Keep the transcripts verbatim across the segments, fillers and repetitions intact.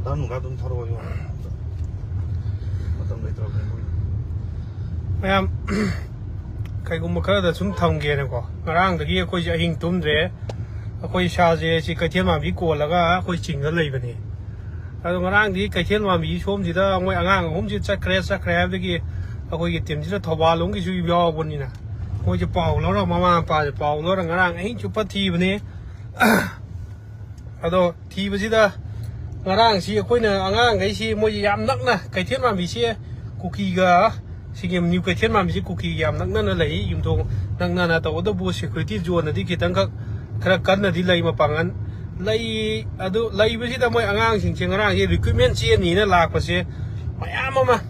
ꯅꯨꯡꯒ ꯑꯗꯨꯝ ꯊꯥꯔꯛꯑꯣ, ꯌꯣ꯫ ꯃꯇꯝ ꯂꯩꯇ꯭ꯔꯕꯅꯦ ꯃꯣꯏ꯫ ꯃꯌꯥꯝ, ꯀꯩꯒꯨꯝꯕ ꯈꯔꯗ ꯁꯨꯝ ꯊꯝꯒꯦꯅꯀꯣ, ꯉꯔꯥꯡꯗꯒꯤ ꯑꯩꯈꯣꯏꯁꯦ ꯑꯍꯤꯡ ꯇꯨꯝꯗ꯭ꯔꯦ꯫ ꯑꯩꯈꯣꯏ ꯏꯁꯥꯁꯦ ꯁꯤ ꯀꯩꯊꯦꯜ ꯃꯥꯟꯕꯤ ꯀꯣꯜꯂꯒ ꯑꯩꯈꯣꯏ ꯆꯤꯡꯗ ꯂꯩꯕꯅꯦ꯫ ꯑꯗꯣ ꯉꯔꯥꯡꯗꯤ ꯀꯩꯊꯦꯜ ꯃꯥꯟꯕꯤ ꯁꯣꯝꯁꯤꯗ ꯃꯣꯏ ꯑꯉꯥꯡ ꯑꯍꯨꯝꯁꯤ ꯆꯠꯈ꯭ꯔꯦ, ꯆꯠꯈ꯭ꯔꯦ ꯍꯥꯏꯕꯗꯒꯤ ꯑꯩꯈꯣꯏꯒꯤ ꯇꯤꯝꯁꯤꯗ ꯊꯧꯕꯥꯜ ꯂꯣꯝꯒꯤꯁꯨ ꯌꯥꯎꯕꯅꯤꯅ, ꯃꯣꯏꯁꯦ ꯄꯥꯎ ꯂꯧꯔ, ꯃꯃꯥ ꯃꯄꯥꯁꯦ ꯄꯥꯎ ꯂꯧꯔ ꯉꯔꯥꯡ ꯑꯍꯤꯡ ꯆꯨꯞꯄ ꯊꯤꯕꯅꯦ꯫ ꯑꯗꯣ ꯊꯤꯕꯁꯤꯗ ꯉꯔꯥꯡꯁꯤ ꯑꯩꯈꯣꯏꯅ ꯑꯉꯥꯡꯈꯩꯁꯤ, ꯃꯣꯏꯁꯤ ꯌꯥꯝ ꯅꯛꯅ, ꯀꯩꯊꯦꯜ ꯃꯥꯟꯕꯤꯁꯦ ꯀꯨꯀꯤꯒ, ꯁꯤꯒꯤ ꯅ꯭ꯌꯨ ꯀꯩꯊꯦꯜ ꯃꯥꯟꯕꯤꯁꯦ ꯀꯨꯀꯤꯒ ꯌꯥꯝ ꯅꯛꯅꯅ ꯂꯩ, ꯌꯨꯝꯊꯣꯡ ꯅꯛꯅꯅ꯫ ꯇꯧꯕꯇꯕꯨ ꯁꯦꯀ꯭ꯌꯨꯔꯤꯇꯤ ꯖꯣꯟꯅꯗꯤ ꯈꯤꯇꯪꯈꯛ ꯈꯔ ꯀꯟꯅꯗꯤ ꯂꯩ, ꯃꯄꯥꯡꯒꯜ ꯂꯩ꯫ ꯑꯗꯨ ꯂꯩꯕꯁꯤꯗ ꯃꯣꯏ ꯑꯉꯥꯡꯁꯤꯡꯁꯦ ꯉꯔꯥꯡꯁꯦ ꯔꯤꯀ꯭ꯔꯨꯠꯃꯦꯟ ꯆꯦꯟꯅꯤꯅ ꯂꯥꯛꯄꯁꯦ ꯃꯌꯥꯝ ꯑꯃ,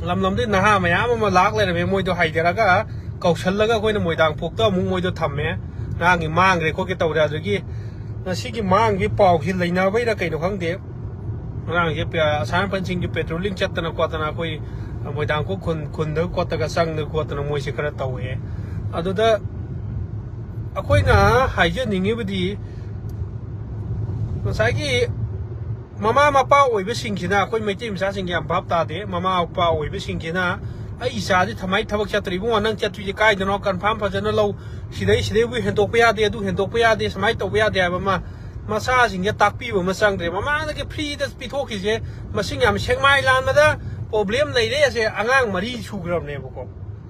ꯂꯝ ꯂꯝꯗꯒꯤ ꯅꯍꯥ ꯃꯌꯥꯝ ꯑꯃ ꯂꯥꯛ ꯂꯩꯔꯝꯃꯦ꯫ ꯃꯣꯏꯗꯣ ꯍꯥꯏꯊꯔꯒ ꯀꯧꯁꯜꯂꯒ ꯑꯩꯈꯣꯏꯅ ꯃꯣꯏꯗꯥꯡꯄꯣꯛꯇ ꯑꯃꯨꯛ ꯃꯣꯏꯗꯣ ꯊꯝꯃꯦ꯫ ꯉꯔꯥꯡꯒꯤ ꯃꯥꯡꯈ꯭ꯔꯦ ꯈꯣꯠꯀꯦ ꯇꯧꯔꯦ꯫ ꯑꯗꯨꯗꯒꯤ ꯉꯁꯤꯒꯤ ꯃꯥꯡꯒꯤ ꯄꯥꯎꯁꯤ ꯂꯩꯅꯕꯩꯔ ꯀꯩꯅꯣ ꯈꯪꯗꯦ, ꯉꯔꯥꯡꯁꯦ ꯄ-, ꯑꯁꯥꯝ ꯔꯥꯏꯐꯜꯁꯤꯡꯒꯤ ꯄꯦꯇ꯭ꯔꯣꯂꯤꯡ ꯆꯠꯇꯅ ꯈꯣꯠꯇꯅ ꯑꯩꯈꯣꯏ ꯃꯣꯏꯗꯥꯡꯀꯣꯛ ꯈꯨꯟ, ꯈꯨꯟꯗ ꯈꯣꯠꯇꯒ ꯆꯪꯗꯅ ꯈꯣꯠꯇꯅ ꯃꯣꯏꯁꯦ ꯈꯔ ꯇꯧꯋꯦ꯫ ꯑꯗꯨꯗ ꯑꯩꯈꯣꯏꯅ ꯍꯥꯏꯖꯅꯤꯡꯉꯤꯕꯗꯤ, ꯉꯁꯥꯏꯒꯤ ꯃꯃꯥ ꯃꯄꯥ ꯑꯣꯏꯕꯁꯤꯡꯁꯤꯅ, ꯑꯩꯈꯣꯏ ꯃꯩꯇꯩ ꯃꯆꯥꯁꯤꯡꯒꯤ ꯌꯥꯝ ꯚꯥꯞ ꯇꯥꯗꯦ꯫ ꯃꯃꯥ ꯃꯄꯥ ꯑꯣꯏꯕꯁꯤꯡꯁꯤꯅ, "ꯑꯩ ꯏꯆꯥꯁꯤ ꯊꯃꯥꯏ ꯊꯕꯛ ꯆꯠꯇ꯭ꯔꯦ, ꯏꯕꯨꯡꯉꯣ, ꯅꯪ ꯆꯠꯇ꯭ꯔꯤꯁꯦ ꯀꯥꯏꯗꯅꯣ? ꯀꯟꯐꯥꯔꯝ ꯐꯖꯅ ꯂꯧ, ꯁꯤꯗꯩ, ꯁꯤꯗꯩꯕꯨ ꯍꯦꯟꯗꯣꯛꯄ ꯌꯥꯗꯦ, ꯑꯗꯨ ꯍꯦꯟꯗꯣꯛꯄ ꯌꯥꯗꯦ, ꯁꯨꯃꯥꯏꯅ ꯇꯧꯕ ꯌꯥꯗꯦ" ꯍꯥꯏꯕ ꯑꯃ ꯃꯆꯥꯁꯤꯡꯁꯦ ꯇꯥꯛꯄꯤꯕ ꯑꯃ ꯆꯪꯗ꯭ꯔꯦ꯫ ꯃꯃꯥꯡꯗꯒꯤ ꯐ꯭ꯔꯤꯗ ꯄꯤꯊꯣꯛꯈꯤꯁꯦ ꯃꯁꯤꯡ ꯌꯥꯝ, ꯁꯦꯛꯃꯥꯏ ꯂꯥꯟꯕꯗ ꯄ꯭ꯔꯣꯕ꯭ꯂꯦꯝ ꯂꯩꯔꯦ ꯑꯁꯦ ꯑꯉꯥꯡ ꯃꯔꯤ ꯁꯨꯈ꯭ꯔꯕꯅꯦꯕꯀꯣ꯫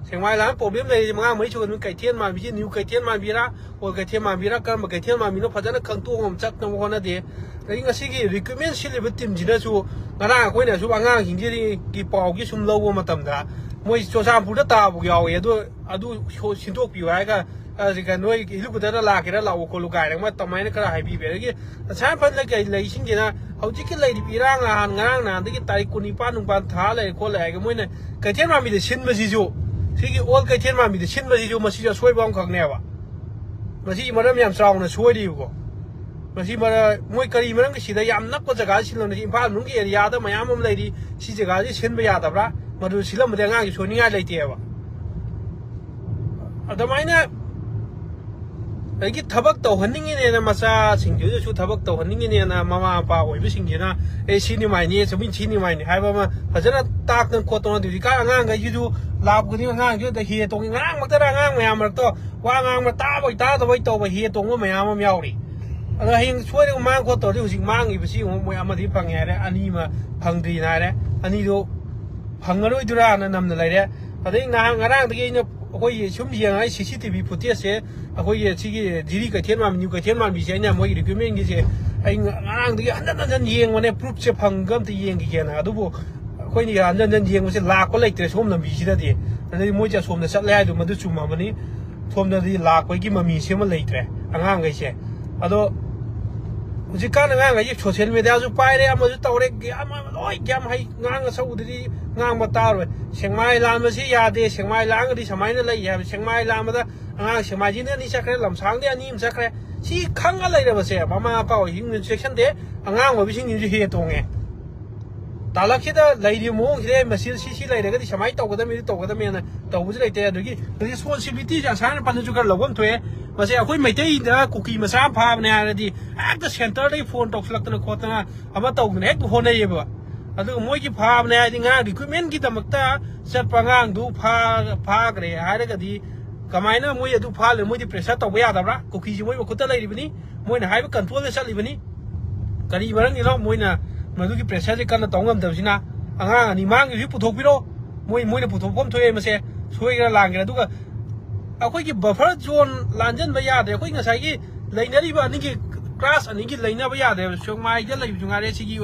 ꯁꯦꯛꯃꯥꯏ ꯂꯥꯟ ꯄ꯭ꯔꯣꯕ꯭ꯂꯦꯝ ꯂꯩꯔꯤꯁꯦ ꯑꯉꯥꯡ ꯃꯔꯤ ꯁꯨꯈ꯭ꯔꯕꯅꯤ꯫ ꯀꯩꯊꯦꯜ ꯃꯥꯟꯕꯤꯁꯦ, ꯅ꯭ꯌꯨ ꯀꯩꯊꯦꯜ ꯃꯥꯟꯕꯤꯔꯥ, ꯑꯣꯜ ꯀꯩꯊꯦꯜ ꯃꯥꯟꯕꯤꯔꯥ, ꯀꯔꯝꯕ ꯀꯩꯊꯦꯜ ꯃꯥꯟꯕꯤꯅꯣ ꯐꯖꯅ ꯈꯪꯇꯣꯛꯑꯒ ꯑꯃ ꯆꯠꯅꯕ ꯍꯣꯠꯅꯗꯦ꯫ ꯑꯗꯒꯤ ꯉꯁꯤꯒꯤ ꯔꯤꯀ꯭ꯔꯨꯠꯃꯦꯟ ꯁꯤꯜꯂꯤꯕ ꯇꯤꯝꯁꯤꯅꯁꯨ ꯉꯔꯥꯡ ꯑꯩꯈꯣꯏꯅ ꯁꯨꯝ ꯑꯉꯥꯡꯁꯤꯡꯁꯤꯒꯤ ꯄꯥꯎꯒꯤ ꯁꯨꯝ ꯂꯧꯕ ꯃꯇꯝꯗ, ꯃꯣꯏ ꯆꯨꯔꯆꯥꯟꯄꯨꯔꯗ ꯇꯥꯕ ꯌꯥꯎꯋꯦ꯫ ꯑꯗꯨ, ꯑꯗꯨ ꯁꯣ-, ꯁꯤꯟꯗꯣꯛꯄꯤꯌꯨ ꯍꯥꯏꯔꯒ, ꯑ, ꯀꯩꯅꯣ, ꯅꯣꯏ ꯍꯦꯂꯤꯀꯣꯞꯇꯔꯗ ꯂꯥꯛꯀꯦꯔꯥ ꯂꯥꯛꯑꯣ ꯈꯣꯠꯂꯨ ꯀꯥꯏꯅ ꯃꯣꯏ ꯑꯗꯨꯃꯥꯏꯅ ꯈꯔ ꯍꯥꯏꯕꯤꯕ꯫ ꯑꯗꯒꯤ ꯑꯁꯥꯝ ꯔꯥꯏꯐꯜꯗ ꯀꯩ ꯂꯩꯁꯤꯡꯁꯤꯅ ꯍꯧꯖꯤꯛꯀꯤ ꯂꯩꯔꯤꯕ ꯏꯔꯥꯡ, ꯅꯍꯥꯟ, ꯉꯔꯥꯡ ꯅꯍꯥꯟꯗꯒꯤ ꯇꯥꯔꯤꯛ ꯀꯨꯟꯅꯤꯄꯥꯟ ꯅꯨꯡꯄꯥꯟ ꯊꯥ ꯂꯩꯔꯦ ꯈꯣꯠꯂꯦ ꯍꯥꯏꯔꯒ ꯃꯣꯏꯅ ꯀꯩꯊꯦꯜ ꯃꯥꯟꯕꯤꯗ ꯁꯤꯟꯕꯁꯤꯁꯨ, ꯁꯤꯒꯤ ꯑꯣꯜ ꯀꯩꯊꯦꯜ ꯃꯥꯟꯕꯤꯗ ꯁꯤꯟꯕꯁꯤꯁꯨ ꯃꯁꯤꯁꯨ ꯑꯁꯣꯏꯕ ꯑꯃꯈꯛꯅꯦꯕ꯫ ꯃꯁꯤ ꯃꯔꯝ ꯌꯥꯝ ꯆꯥꯎꯅ ꯁꯣꯏꯔꯤꯕꯀꯣ꯫ ꯃꯁꯤ ꯃꯔ-, ꯃꯣꯏ ꯀꯔꯤ ꯃꯔꯝꯒꯤ ꯁꯤꯗ ꯌꯥꯝ ꯅꯛꯄ ꯖꯒꯥꯗ ꯁꯤꯜꯂꯝꯕꯅꯤ? ꯏꯝꯐꯥꯜ ꯃꯅꯨꯡꯒꯤ ꯑꯦꯔꯤꯌꯥꯗ ꯃꯌꯥꯝ ꯑꯃ ꯂꯩꯔꯤ꯫ ꯁꯤ ꯖꯒꯥꯁꯤ ꯁꯤꯟꯕ ꯌꯥꯗꯕ꯭ꯔꯥ? ꯃꯗꯨ ꯁꯤꯜꯂꯝꯕꯗꯤ ꯑꯉꯥꯡꯒꯤ ꯁꯣꯏꯅꯤꯡꯉꯥꯏ ꯂꯩꯇꯦꯕ꯫ ꯑꯗꯨꯃꯥꯏꯅ ꯑꯗꯒꯤ ꯊꯕꯛ ꯇꯧꯍꯟꯅꯤꯡꯉꯤꯅꯦꯅ, ꯃꯆꯥꯁꯤꯡꯁꯤꯗꯁꯨ ꯊꯕꯛ ꯇꯧꯍꯟꯅꯤꯡꯉꯤꯅꯦꯅ ꯃꯃꯥ ꯃꯄꯥ ꯑꯣꯏꯕꯁꯤꯡꯁꯤꯅ, "ꯑꯦ, ꯁꯤ ꯅꯤꯃꯥꯏꯅꯦ, ꯆꯨꯃꯤꯟ ꯁꯤ ꯅꯤꯃꯥꯏꯅꯦ" ꯍꯥꯏꯕ ꯑꯃ ꯐꯖꯅ ꯇꯥꯛꯇꯅ ꯈꯣꯠꯇꯅ, ꯍꯧꯖꯤꯛꯀꯥꯟ ꯑꯉꯥꯡꯈꯩꯁꯤꯁꯨ ꯂꯥꯛꯄ ꯈꯨꯗꯤꯡ ꯑꯉꯥꯡꯁꯤꯗ ꯍꯦ ꯇꯣꯡꯉꯤ꯫ ꯉꯔꯥꯡꯃꯛꯇꯔ ꯑꯉꯥꯡ ꯃꯌꯥꯝ ꯃꯔꯛꯇꯣ ꯋꯥ ꯉꯥꯡꯕ ꯇꯥꯕꯣꯏ ꯇꯥꯗꯕꯣꯏ ꯇꯧꯕ ꯍꯦ ꯇꯣꯡꯕ ꯃꯌꯥꯝ ꯑꯃ ꯌꯥꯎꯔꯤ꯫ ꯑꯗꯣ ꯍꯌꯦꯡ ꯁꯣꯏꯗꯅ ꯃꯥꯡ ꯈꯣꯠ ꯇꯧꯔꯗꯤ ꯍꯧꯖꯤꯛ ꯃꯥꯡꯉꯤꯕꯁꯤ ꯑꯃꯨꯛ ꯃꯣꯏ ꯑꯃꯗꯤ ꯐꯪꯉꯦ ꯍꯥꯏꯔꯦ, ꯑꯅꯤ ꯑꯃ ꯐꯪꯗ꯭ꯔꯤꯅ ꯍꯥꯏꯔꯦ, ꯑꯅꯤꯗꯣ ꯐꯪꯉꯔꯣꯏꯗꯣꯏꯔꯥꯅ ꯅꯝꯅ ꯂꯩꯔꯦ꯫ ꯑꯗꯩ ꯅꯍꯥꯟ, ꯉꯔꯥꯡꯗꯒꯤ ꯑꯩꯅ, ꯑꯩꯈꯣꯏꯒꯤ ꯁꯨꯝ ꯌꯦꯡꯉꯒ ꯁꯤ ꯁꯤ ꯇꯤ ꯚꯤ ꯐꯨꯇꯦꯖꯁꯦ, ꯑꯩꯈꯣꯏꯒꯤ ꯁꯤꯒꯤ ꯖꯤꯔꯤ ꯀꯩꯊꯦꯜ ꯃꯥꯟꯕꯤ, ꯅ꯭ꯌꯨ ꯀꯩꯊꯦꯜ ꯃꯥꯟꯕꯤꯁꯦ, ꯑꯩꯅ ꯃꯣꯏꯒꯤ ꯔꯤꯀ꯭ꯋꯤꯞꯃꯦꯟꯒꯤꯁꯦ ꯑꯩ ꯉ-, ꯉꯔꯥꯡꯗꯒꯤ ꯍꯟꯖꯟ ꯍꯟꯖꯟ ꯌꯦꯡꯕꯅꯦ, ꯄ꯭ꯔꯨꯐꯁꯦ ꯐꯪꯒ ꯑꯝꯇ ꯌꯦꯡꯈꯤꯒꯦꯅ꯫ ꯑꯗꯨꯕꯨ ꯑꯩꯈꯣꯏꯅ ꯍꯟꯖꯟ ꯍꯟꯖꯟ ꯌꯦꯡꯕꯁꯦ ꯂꯥꯛꯄ ꯂꯩꯇ꯭ꯔꯦ ꯁꯣꯝ ꯂꯝꯕꯤꯁꯤꯗꯗꯤ꯫ ꯑꯗꯩ ꯃꯣꯏꯁꯦ ꯑꯁꯣꯝꯗ ꯆꯠꯂꯦ ꯍꯥꯏꯗꯣ ꯃꯗꯨ ꯆꯨꯝꯃꯕꯅꯤ꯫ ꯁꯣꯝꯗꯗꯤ ꯂꯥꯛꯄꯒꯤ ꯃꯃꯤꯁꯤ ꯑꯃ ꯂꯩꯇ꯭ꯔꯦ ꯑꯉꯥꯡꯈꯩꯁꯦ꯫ ꯑꯗꯣ ꯍꯧꯖꯤꯛꯀꯥꯟ ꯑꯉꯥꯡꯈꯩꯁꯦ ꯁꯣꯁꯤꯌꯦꯜ ꯃꯦꯗꯤꯌꯥꯁꯨ ꯄꯥꯏꯔꯦ, ꯑꯃꯁꯨ ꯇꯧꯔꯦ, ꯒ꯭ꯌꯥꯟ ꯑꯃ ꯂꯣꯏ ꯒ꯭ꯌꯥꯟ ꯍꯩ, ꯉꯥꯡ ꯑꯆꯧꯕꯗꯗꯤ ꯉꯥꯡꯕ ꯇꯥꯔꯣꯏ꯫ ꯁꯦꯛꯃꯥꯏ ꯂꯥꯟꯕꯁꯤ ꯌꯥꯗꯦ, ꯁꯦꯛꯃꯥꯏ ꯂꯥꯟꯒꯗꯤ ꯁꯨꯃꯥꯏꯅ ꯂꯩ ꯍꯥꯏꯕ, ꯁꯦꯛꯃꯥꯏ ꯂꯥꯟꯕꯗ ꯑꯉꯥꯡ ꯁꯦꯛꯃꯥꯏꯖꯤꯡꯗ ꯑꯅꯤ ꯆꯠꯈ꯭ꯔꯦ, ꯂꯝꯁꯥꯡꯗꯤ ꯑꯅꯤ ꯑꯃ ꯆꯠꯈ꯭ꯔꯦ꯫ ꯁꯤ ꯈꯪꯉ ꯂꯩꯔꯕꯁꯦ ꯃꯃꯥ ꯃꯄꯥ ꯑꯣꯏꯁꯤꯡꯁꯤꯅ ꯆꯦꯛꯁꯟꯗꯦ, ꯑꯉꯥꯡ ꯑꯣꯏꯕꯁꯤꯡꯁꯤꯁꯨ ꯍꯦ ꯇꯣꯡꯉꯦ꯫ ꯇꯥꯂꯛꯁꯤꯗ ꯂꯩꯔꯤꯕ ꯃꯑꯣꯡꯁꯤꯗ ꯃꯁꯤ ꯁꯤ ꯁꯤ ꯂꯩꯔꯒꯗꯤ ꯁꯨꯃꯥꯏꯅ ꯇꯧꯒꯗꯕꯅꯤ, ꯇꯧꯒꯗꯕꯅꯤꯅ ꯇꯧꯕꯁꯨ ꯂꯩꯇꯦ꯫ ꯑꯗꯒꯤ ꯔꯦꯁꯄꯣꯟꯁꯤꯕꯤꯂꯤꯇꯤꯁꯦ ꯑꯁꯥꯏꯅ ꯄꯟꯗꯁꯨ ꯈꯔ ꯂꯧꯐꯝ ꯊꯣꯛꯑꯦ꯫ ꯃꯁꯤ ꯑꯩꯈꯣꯏ ꯃꯩꯇꯩꯗ ꯀꯨꯀꯤ ꯃꯆꯥ ꯑꯃ ꯐꯥꯕꯅꯦ ꯍꯥꯏꯔꯗꯤ ꯍꯦꯛꯇ ꯁꯦꯟꯇꯔꯗꯒꯤ ꯐꯣꯟ ꯇꯧꯁꯤꯜꯂꯛꯇꯅ ꯈꯣꯠꯇꯅ ꯑꯃ ꯇꯧꯗꯅ ꯍꯦꯛꯇ ꯍꯣꯠꯅꯩꯌꯦꯕ꯫ ꯑꯗꯨꯒ ꯃꯣꯏꯒꯤ ꯐꯥꯕꯅꯦ ꯍꯥꯏꯗꯤ ꯉꯔꯥꯡ ꯔꯤꯀ꯭ꯔꯨꯠꯃꯦꯟꯒꯤꯗꯃꯛꯇ ꯆꯠꯄ ꯑꯉꯥꯡꯗꯨ ꯐꯥ-, ꯐꯥꯈ꯭ꯔꯦ ꯍꯥꯏꯔꯒꯗꯤ ꯀꯃꯥꯏꯅ ꯃꯣꯏ ꯑꯗꯨ ꯐꯥꯍꯜꯂꯦ? ꯃꯣꯏꯗꯤ ꯄ꯭ꯔꯦꯁꯔ ꯇꯧꯕ ꯌꯥꯗꯕ꯭ꯔꯥ? ꯀꯨꯀꯤꯁꯤ ꯃꯣꯏ ꯃꯈꯨꯠꯇ ꯂꯩꯔꯤꯕꯅꯤ, ꯃꯣꯏꯅ ꯍꯥꯏꯕ ꯀꯟꯇ꯭ꯔꯣꯜꯗ ꯆꯠꯂꯤꯕꯅꯤ꯫ ꯀꯔꯤ ꯃꯔꯝꯒꯤꯅꯣ ꯃꯣꯏꯅ ꯃꯗꯨꯒꯤ ꯄ꯭ꯔꯦꯁꯔꯁꯦ ꯀꯟꯅ ꯇꯧ ꯉꯝꯗꯕꯁꯤꯅ? ꯑꯉꯥꯡ ꯑꯅꯤ ꯃꯥꯡꯈꯤꯕꯁꯤ ꯄꯨꯊꯣꯛꯄꯤꯔꯣ, ꯃꯣꯏ, ꯃꯣꯏꯅ ꯄꯨꯊꯣꯛꯐꯝ ꯊꯣꯛꯑꯦ ꯃꯁꯦ, ꯁꯣꯏꯒꯦꯔꯥ ꯂꯥꯟꯒꯦꯔꯥ꯫ ꯑꯗꯨꯒ ꯑꯩꯈꯣꯏꯒꯤ ꯕꯐꯔ ꯖꯣꯟ ꯂꯥꯟꯖꯟꯕ ꯌꯥꯗ꯭ꯔꯦ꯫ ꯑꯩꯈꯣꯏ ꯉꯁꯥꯏꯒꯤ ꯂꯩꯅꯔꯤꯕ ꯑꯅꯤꯒꯤ, ꯀ꯭ꯂꯥꯁ ꯑꯅꯤꯒꯤ ꯂꯩꯅꯕ ꯌꯥꯗ꯭ꯔꯦꯕ꯫ ꯁꯦꯛꯃꯥꯏꯗ ꯂꯩꯕꯁꯨ ꯉꯥꯏꯔꯦ, ꯁꯤꯒꯤ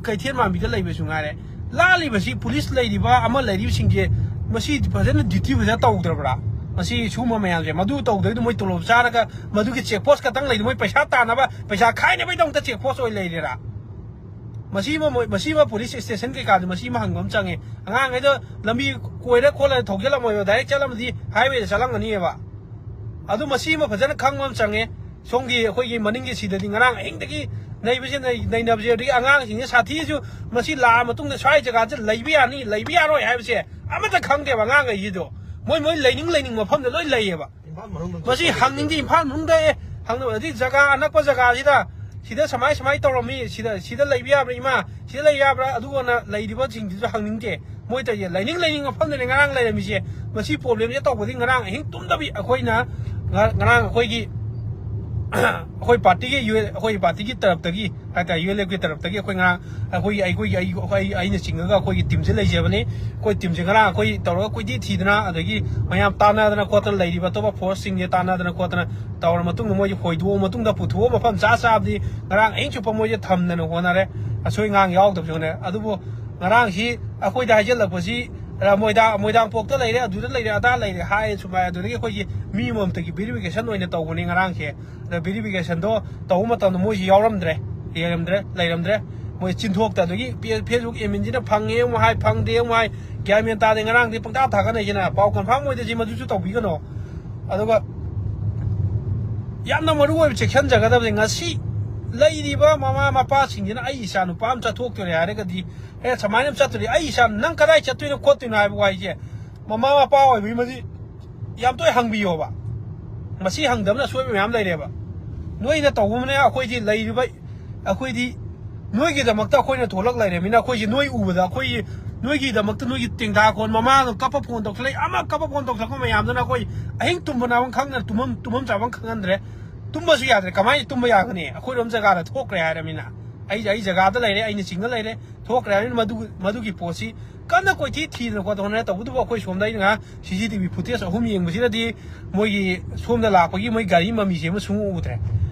ꯀꯩꯊꯦꯜ ꯃꯥꯟꯕꯤꯗ ꯂꯩꯕꯁꯨ ꯉꯥꯏꯔꯦ꯫ ꯂꯥꯜꯂꯤꯕꯁꯤ ꯄꯨꯂꯤꯁ ꯂꯩꯔꯤꯕ ꯑꯃ ꯂꯩꯔꯤꯕꯁꯤꯡꯁꯦ, ꯃꯁꯤ ꯐꯖꯅ ꯗ꯭ꯌꯨꯇꯤ ꯐꯖꯅ ꯇꯧꯗ꯭ꯔꯕ꯭ꯔꯥ? ꯃꯁꯤ ꯁꯤꯒꯨꯝꯕ ꯃꯌꯥꯝꯁꯦ, ꯃꯗꯨ ꯇꯧꯗ꯭ꯔꯒꯗꯤ ꯃꯣꯏ ꯇꯣꯂꯣꯞ ꯆꯥꯔꯒ ꯃꯗꯨꯒꯤ ꯆꯦꯛ ꯄꯣꯁ ꯈꯛꯇꯪ ꯂꯩꯗꯤ ꯃꯣꯏ ꯄꯩꯁꯥ ꯇꯥꯅꯕ, ꯄꯩꯁꯥ ꯈꯥꯏꯅꯕꯒꯤꯗꯃꯛꯇ ꯆꯦꯛ ꯄꯣꯁ ꯑꯣꯏꯅ ꯂꯩꯔꯤꯔꯥ? ꯃꯁꯤꯃ ꯃꯣꯏ, ꯃꯁꯤꯃ ꯄꯨꯂꯤꯁ ꯁ꯭ꯇꯦꯁꯟ ꯀꯩꯀꯥꯗꯤ ꯃꯁꯤꯃ ꯍꯪꯕ ꯑꯃ ꯆꯪꯉꯦ꯫ ꯑꯉꯥꯡꯈꯩꯗ ꯂꯝꯕꯤ ꯀꯣꯏꯔ ꯈꯣꯠꯂꯒ ꯊꯧꯖꯤꯜꯂꯝꯃꯣꯏꯕ, ꯗꯥꯏꯔꯦꯛ ꯆꯠꯂꯝꯃꯗꯤ ꯍꯥꯏꯋꯦꯗ ꯆꯠꯂꯝꯒꯅꯤꯕ꯫ ꯑꯗꯨ ꯃꯁꯤꯃ ꯐꯖꯅ ꯈꯪꯕ ꯑꯃ ꯆꯪꯉꯦ꯫ ꯁꯣꯝꯒꯤ ꯑꯩꯈꯣꯏꯒꯤ ꯃꯅꯤꯡꯒꯤ ꯁꯤꯗꯗꯤ ꯉꯔꯥꯡ ꯑꯍꯤꯡꯗꯒꯤ ꯅꯩꯕꯁꯦ ꯅꯩ-, ꯅꯩꯅꯕꯁꯦ, ꯑꯗꯒꯤ ꯑꯉꯥꯡꯁꯤꯡꯁꯦ ꯁꯥꯊꯤꯁꯨ, ꯃꯁꯤ ꯂꯥꯛꯑ ꯃꯇꯨꯡꯗ ꯁ꯭ꯋꯥꯏ ꯖꯒꯥꯁꯦ ꯂꯩꯕ ꯌꯥꯅꯤ, ꯂꯩꯕ ꯌꯥꯔꯣꯏ ꯍꯥꯏꯕꯁꯦ ꯑꯃꯠꯇ ꯈꯪꯗꯦꯕ ꯑꯉꯥꯡꯈꯩꯁꯤꯗꯣ꯫ ꯃꯣꯏ ꯃꯣꯏ ꯂꯩꯅꯤꯡ ꯂꯩꯅꯤꯡ ꯃꯐꯝꯗ ꯂꯣꯏ ꯂꯩꯌꯦꯕ꯫ ꯃꯁꯤ ꯍꯪꯅꯤꯡꯗꯦ꯫ ꯏꯝꯐꯥꯜ ꯃꯅꯨꯡꯗ, ꯑꯦ, ꯍꯪꯅꯕ ꯑꯗꯨꯗꯤ ꯖꯒꯥ ꯑꯅꯛꯄ ꯖꯒꯥꯁꯤꯗ, ꯁꯤꯗ ꯁꯨꯃꯥꯏ ꯁꯨꯃꯥꯏ ꯇꯧꯔꯝꯃꯤ, ꯁꯤꯗ ꯁꯤꯗ ꯂꯩꯕ ꯌꯥꯕ꯭ꯔꯥ ꯏꯃꯥ, ꯁꯤꯗ ꯂꯩ ꯌꯥꯕ꯭ꯔꯥ? ꯑꯗꯨꯒꯅ ꯂꯩꯔꯤꯕꯁꯤꯡꯗꯨꯁꯨ ꯍꯪꯅꯤꯡꯗꯦ꯫ ꯃꯣꯏ ꯇꯧꯔꯤꯁꯦ ꯂꯩꯅꯤꯡ ꯂꯩꯅꯤꯡ ꯃꯐꯝꯗꯅꯦ ꯉꯔꯥꯡ ꯂꯩꯔꯝꯃꯤꯁꯦ꯫ ꯃꯁꯤ ꯄ꯭ꯔꯣꯕ꯭ꯂꯦꯝꯁꯦ ꯇꯧꯕꯗꯤ ꯉꯔꯥꯡ ꯑꯍꯤꯡ ꯇꯨꯝꯗꯕꯤ ꯑꯩꯈꯣꯏꯅ ꯉ- ꯉꯔꯥꯡ ꯑꯩꯈꯣꯏꯒꯤ ꯑꯩꯈꯣꯏ ꯄꯥꯔꯇꯤꯒꯤ ꯌꯨ ꯑꯩꯈꯣꯏ ꯄꯥꯔꯇꯤꯒꯤ ꯇꯔꯞꯇꯒꯤ ꯍꯥꯏꯇꯥꯔꯦ, ꯌꯨ ꯑꯦꯜ ꯑꯦꯐꯀꯤ ꯇꯔꯞꯇꯒꯤ ꯑꯩꯈꯣꯏ ꯉꯔꯥꯡ ꯑꯩꯈꯣꯏꯒꯤ ꯑꯩꯈꯣꯏꯒꯤ ꯑꯩ ꯑꯩ- ꯑꯩꯅ ꯆꯤꯡꯉꯒ ꯑꯩꯈꯣꯏꯒꯤ ꯇꯤꯝꯁꯦ ꯂꯩꯖꯕꯅꯤ꯫ ꯑꯩꯈꯣꯏ ꯇꯤꯝꯁꯦ ꯉꯔꯥꯡ ꯑꯩꯈꯣꯏ ꯇꯧꯔꯒ ꯀꯣꯏꯊꯤ ꯊꯤꯗꯅ, ꯑꯗꯒꯤ ꯃꯌꯥꯝ ꯇꯥꯟꯅꯗꯅ ꯈꯣꯠꯇꯅ, ꯂꯩꯔꯤꯕ ꯑꯇꯣꯞꯄ ꯐꯣꯔꯁꯁꯤꯡꯁꯦ ꯇꯥꯟꯅꯗꯅ ꯈꯣꯠꯇꯅ ꯇꯧꯔ ꯃꯇꯨꯡꯗ ꯃꯣꯏꯁꯦ ꯍꯣꯏꯗꯣꯛꯑ ꯃꯇꯨꯡꯗ ꯄꯨꯊꯣꯛꯑ ꯃꯐꯝ ꯆꯥ ꯆꯥꯕꯗꯤ ꯉꯔꯥꯡ ꯑꯍꯤꯡ ꯆꯨꯞꯄ ꯃꯣꯏꯁꯦ ꯊꯝꯗꯅ ꯍꯣꯠꯅꯔꯦ꯫ ꯑꯁꯣꯏ ꯑꯉꯥꯡ ꯌꯥꯎꯗꯕꯁꯨ ꯍꯣꯠꯅꯔꯦ꯫ ꯑꯗꯨꯕꯨ ꯉꯔꯥꯡꯁꯤ ꯑꯩꯈꯣꯏꯗ ꯍꯥꯏꯖꯤꯜꯂꯛꯄꯁꯤ, ꯑ, ꯃꯣꯏꯗꯥ ꯃꯣꯏꯗꯥꯡꯄꯣꯛꯇ ꯂꯩꯔꯦ, ꯑꯗꯨꯗ ꯂꯩꯔꯦ, ꯑꯗꯥ ꯂꯩꯔꯦ ꯍꯥꯏ ꯁꯨꯃꯥꯏ꯫ ꯑꯗꯨꯗꯒꯤ ꯑꯩꯈꯣꯏꯒꯤ ꯃꯤ ꯑꯃꯃꯝꯇꯒꯤ ꯚꯦꯔꯤꯐꯤꯀꯦꯁꯟ ꯑꯣꯏꯅ ꯇꯧꯕꯅꯤ ꯉꯔꯥꯡꯁꯦ꯫ ꯑꯗ ꯚꯦꯔꯤꯐꯤꯀꯦꯁꯟꯗꯣ ꯇꯧꯕ ꯃꯇꯝꯗ ꯃꯣꯏꯁꯤ ꯌꯥꯎꯔꯝꯗ꯭ꯔꯦ, ꯂꯩꯔꯝꯗ꯭ꯔꯦ, ꯂꯩꯔꯝꯗ꯭ꯔꯦ꯫ ꯃꯣꯏ ꯆꯤꯟꯊꯣꯛꯇ, ꯑꯗꯒꯤ ꯐꯦ- ꯐꯦꯁꯕꯨꯛ ꯑꯦꯗꯃꯤꯟꯁꯤꯅ ꯐꯪꯉꯦ ꯑꯃꯨꯛ ꯍꯥꯏ, ꯐꯪꯗꯦ ꯑꯃꯨꯛ ꯍꯥꯏ, ꯒ꯭ꯌꯥꯟ ꯃꯦꯟ ꯇꯥꯗꯦ꯫ ꯉꯔꯥꯡꯗꯤ ꯄꯪꯇꯥ ꯊꯥꯒꯠꯅꯩꯁꯤꯅ, ꯄꯥꯎ ꯀꯟꯐꯥꯔꯝ ꯑꯣꯏꯗ꯭ꯔꯤꯁꯤ ꯃꯗꯨꯁꯨ ꯇꯧꯕꯤꯒꯅꯣ꯫ ꯑꯗꯨꯒ ꯌꯥꯝꯅ ꯃꯔꯨ ꯑꯣꯏꯕ ꯆꯦꯛꯁꯤꯟꯖꯒꯗꯕꯁꯦ, ꯉꯁꯤ ꯂꯩꯔꯤꯕ ꯃꯃꯥ ꯃꯄꯥꯁꯤꯡꯁꯤꯅ ꯑꯩ ꯏꯆꯥ ꯅꯨꯄꯥ ꯑꯃ ꯆꯠꯊꯣꯛꯇꯣꯔꯦ ꯍꯥꯏꯔꯒꯗꯤ, ꯑꯦ, ꯁꯨꯃꯥꯏꯅ ꯑꯃ ꯆꯠꯇꯣꯔꯦ, ꯑꯩ ꯏꯆꯥ ꯅꯪ ꯀꯗꯥꯏ ꯆꯠꯇꯣꯏꯅꯣ ꯈꯣꯠꯇꯣꯏꯅꯣ ꯍꯥꯏꯕ ꯋꯥꯍꯩꯁꯦ ꯃꯃꯥ ꯃꯄꯥ ꯑꯣꯏꯕꯒꯤ ꯃꯗꯤ ꯌꯥꯝ ꯇꯣꯏꯅ ꯍꯪꯕꯤꯌꯣꯕ꯫ ꯃꯁꯤ ꯍꯪꯗꯕꯅ ꯑꯁꯣꯏꯕ ꯃꯌꯥꯝ ꯂꯩꯔꯦꯕ꯫ ꯅꯣꯏꯅ ꯇꯧꯕꯅꯦ, ꯑꯩꯈꯣꯏꯗꯤ ꯂꯩꯔꯤꯕ, ꯑꯩꯈꯣꯏꯗꯤ ꯅꯣꯏꯒꯤꯗꯃꯛꯇ ꯑꯩꯈꯣꯏꯅ ꯊꯣꯛꯂꯛ ꯂꯩꯔꯃꯤꯅ, ꯑꯩꯈꯣꯏꯁꯦ ꯅꯣꯏ ꯎꯕꯗ ꯑꯩꯈꯣꯏꯒꯤ, ꯅꯣꯏꯒꯤꯗꯃꯛꯇ ꯅꯣꯏꯒꯤ ꯇꯦꯡꯊꯥꯈꯣꯟ, ꯃꯃꯥꯅ ꯀꯞꯄ ꯐꯣꯟ ꯇꯧꯁꯜꯂꯛꯏ, ꯑꯃ ꯀꯞꯄ ꯐꯣꯟ ꯇꯧꯁꯜꯂꯛꯄ ꯃꯌꯥꯝꯗꯨꯅ ꯑꯩꯈꯣꯏ ꯑꯍꯤꯡ ꯇꯨꯝꯕ ꯅꯥꯕ ꯈꯪꯗꯅ ꯇꯨꯝꯐꯝ, ꯇꯨꯝꯐꯝ ꯆꯥꯐꯝ ꯈꯪꯍꯟꯗ꯭ꯔꯦ꯫ ꯇꯨꯝꯕꯁꯨ ꯌꯥꯗ꯭ꯔꯦ꯫ ꯀꯃꯥꯏꯅ ꯇꯨꯝꯕ ꯌꯥꯒꯅꯤ? ꯑꯩꯈꯣꯏꯔꯣꯝ ꯖꯒꯥꯗ ꯊꯣꯛꯈ꯭ꯔꯦ ꯍꯥꯏꯔꯃꯤꯅ꯫ ꯑꯩ, ꯑꯩ ꯖꯒꯥꯗ ꯂꯩꯔꯦ, ꯑꯩꯅ ꯆꯤꯡꯗ ꯂꯩꯔꯦ, ꯊꯣꯛꯈ꯭ꯔꯦ ꯍꯥꯏꯔꯃꯤꯅ ꯃꯗꯨ, ꯃꯗꯨꯒꯤ ꯄꯣꯠꯁꯤ ꯀꯟꯅ ꯀꯣꯏꯊꯤ ꯊꯤꯗꯅ ꯈꯣꯠꯇꯅ ꯍꯣꯠꯅꯔꯦ꯫ ꯇꯧꯕꯇꯕꯨ ꯑꯩꯈꯣꯏ ꯁꯣꯝꯗ ꯑꯩꯅ ꯉꯥꯏꯍꯥꯛ ꯁꯤ ꯁꯤ ꯇꯤ ꯚꯤ ꯐꯨꯇꯦꯖ ꯑꯍꯨꯝ ꯌꯦꯡꯕꯁꯤꯗꯗꯤ ꯃꯣꯏꯒꯤ ꯁꯣꯝꯗ ꯂꯥꯛꯄꯒꯤ ꯃꯣꯏ ꯒꯥꯔꯤ ꯃꯃꯤꯁꯦ ꯑꯃ ꯁꯨꯡꯎ ꯎꯗ꯭ꯔꯦ꯫